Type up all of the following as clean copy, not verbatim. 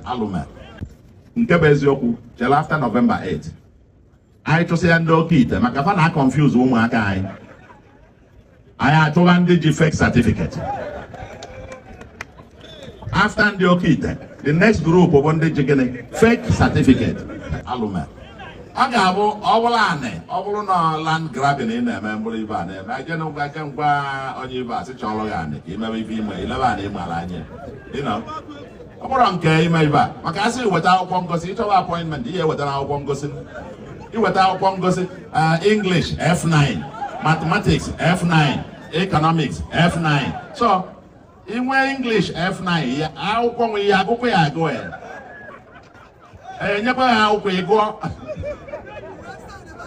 Alụme. Nke bụ eziokwu, chere after November 8. Anyị chụsịa ndị oke ite maka fa na confuse ụmụaka anyị. Anyị achụwa ndị ji fake certificate. After ndị oke ite, the next group bụ ndị ji gịnị? Fake certificate. Alụme. Ọ ga-abụ ọ bụrụ anị, ọ bụrụ na land grabbing ị na-eme mkpụrụ ibe a na-eme eje ngwa eje ngwa onye ibe a sị chọrọ ya anị ka imebe ife ime ilebe anị ịmara anya. Ọ bụrụ nke ime ibe a maka asị weta akwụkwọ ngosi, ịchọwa appointment, ihe wetara akwụkwọ ngosi, iweta akwụkwọ ngosi, English F9, Mathematics F9, Economics F9. So inwe English F9 ya akwụkwọ nwe ihe agụkọ ya agụ ya enyekwa ya akwụkwọ ịgụọ.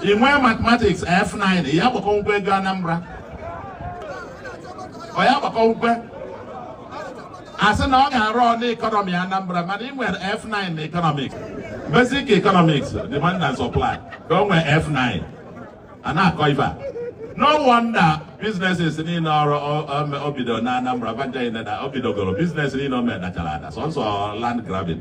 Inwe Mathematics F9 ya gbakọ ego Anambra, ọ ya gbakọ nkwe asị na ọ ga-arụ ọnụ economy Anambra, mana ị nwere F9 na economics, basic economics, demand and supply, ka o nwee F9 a na-akọ ife a. No wonder businesses niile ọrụ o bido na Anambra banja na o bidogoro business niile o medachara ada sọnsọ land grabbing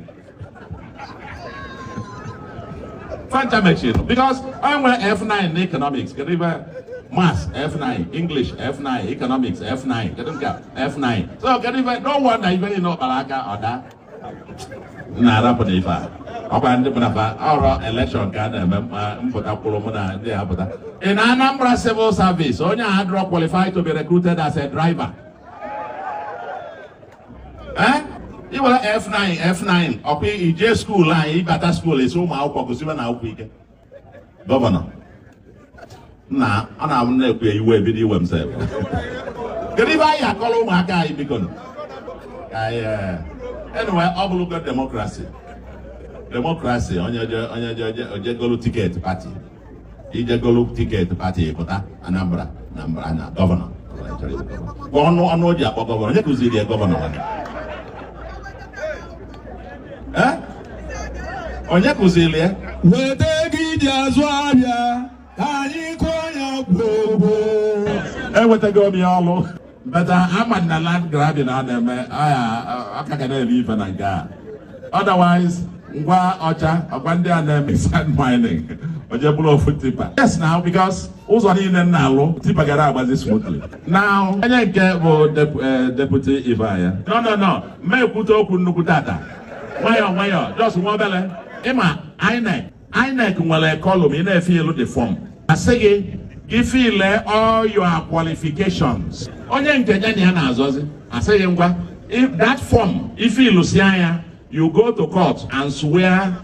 fanta mechiri because o nwere F9 na economics. Kedu ife Maths F9, English F9, Economics F9, kedu nke F9? So kedu ife? No wonder ife niile ọ kpara aka ọ daa na-arapụ na ife a. Ọkwa ndị bụ na ọrụ election ka a na-eme mpụta kwụrụ mụ na ndị apụta. In Anambra Civil Service, onye a adịrọ qualified to be recruited as a driver. I were F9 F9 ọkwa ije school anyị, ịbata school esi ụmụ akwụkwọ gụziwe na akwụkwọ ike. Gọvanọ na ọ na-abụ na-ekwu ya iwe ebido iwe m sef. Kedu ife anyị akọrọ ụmụaka anyị biko? Anyway, ọ bụrụgo democracy. Democracy, onye ojegolu ticket party, ijegolu ticket party pụta Anambra na na gọvanọ. Ọnụ ọnụ o ji akpọ gọvanọ, onye kụziri ya gọvanọ? Onye kụziri ya? Weta ego iji azụ ahịa ka anyị kụọ ya gwogwo. Enwetago m ya ọlụ. But ama na land grabbing a na-eme aka ga na-eri ife na nke a. Otherwise, ngwa ọcha ọkwa ndị a na-eme sand mining oje bụrụ ofu tipa. Yes now, because ụzọ niile m na-alụ tipa gara agbazi smoothly. Now, onye nke bụ deputy Ifeanya. No, ma ekwute okwu nnukwu tata. Nwayọọ nwayọọ, just nwa obele. Ịma INEC nwere column ị na-efe ilu the form. Asị gị gị fill all your qualifications. Onye nke ya na ya na-azọzi asị gị ngwa, if that form ifilu si anya, you go to court and swear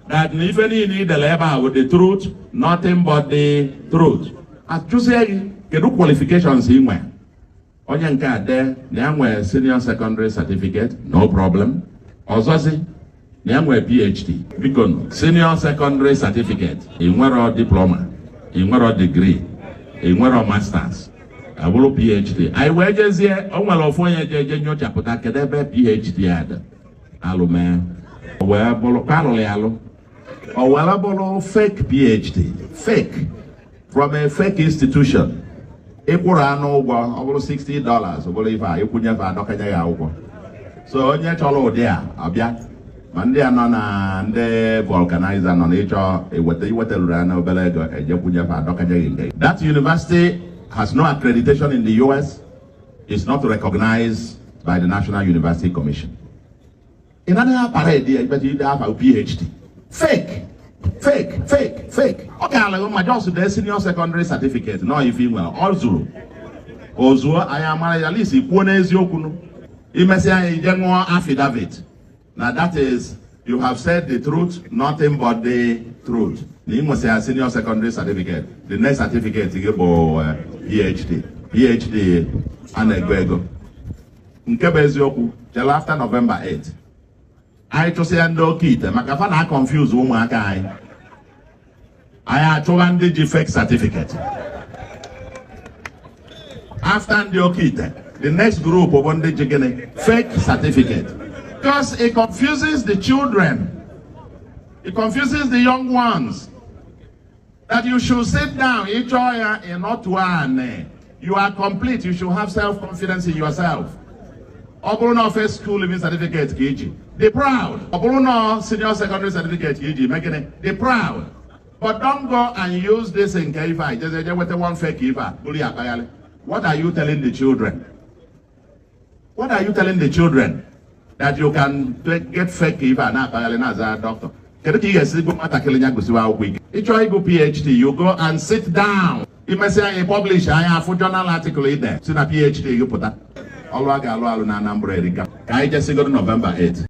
that na ife niile idele ebe a with the truth, nothing but the truth. Achụzie gị kedu qualifications ị nwe? Onye nke a dee na ya nwee senior secondary certificate, no problem. Ọzọzi na ya nwee PhD. Biko, senior secondary certificate, ị nwero diploma, ị nwero degree, ị nwero masters, abụrụ PhD. Anyị wee jezie, o nwere ofu onye je eje nyochapụta kedu ebe PhD a dị. Alụme wee bụrụ ka alụrụ ya alụ, o were bụrụ fake PhD, fake from a fake institution. Ịkwụrụ anụ ụgwọ ọ bụrụ $60, ọ bụrụ ife a ịkwụnyefe adọkanye ya akwụkwọ. So onye chọrọ ụdị a abịa, ma ndị a nọ na ndị vulcanizer nọ na ịchọ iweteruru ya na obere ego ejekwunyefe adọkanye gị nke. That university has no accreditation in the US, is not recognized by the National University Commission. Ị naghị parade ya ikpecha ide afa PhD. Fake, fake, fake, fake. Ọ gaala ma just dee senior secondary certificate nọ ife ị nwere, ọ zuru. O zuo anyị amara ya lisi kwuo n'eziokwu nụ. Imesịa anyị ije ṅụọ affidavit. Na that is, you have said the truth, nothing but the truth. Na ị nwesịa senior secondary certificate, the next certificate gị bụ PhD. PhD a na-ego ego. Nke bụ eziokwu, chere after November 8. Anyị chụsịa ndị oke ite maka fa na confuse ụmụaka anyị. Anyị achụwa ndị ji fake certificate. After ndị oke ite, the next group bụ ndị ji gịnị? Fake certificate. Because it confuses the children. It confuses the young ones. That you should sit down, ịchọ ya ịnọtụ anị. You are complete, you should have self-confidence in yourself. Ọ bụrụ na first school leaving certificate ka iji, dị proud. Ọ bụrụ na senior secondary certificate ka iji, mee gịnị? Dị proud. But don't go and use this nke ife a jeze je weta one fake ife a bụrụ ya akpagharị. What are you telling the children? What are you telling the children? That you can get fake ife a na-akpagharị na-aza doctor. Kedu ka ị ga-esi gụ nwatakịrị ya gụsiwa akwụkwọ ike? Ị chọọ ịgụ PhD, you go and sit down. Imesịa anyị publish anyị afụ journal article ide si na PhD gị pụta. Ọlụ a ga-alụ alụ na Anambra erika. Ka anyị jesigoro November 8.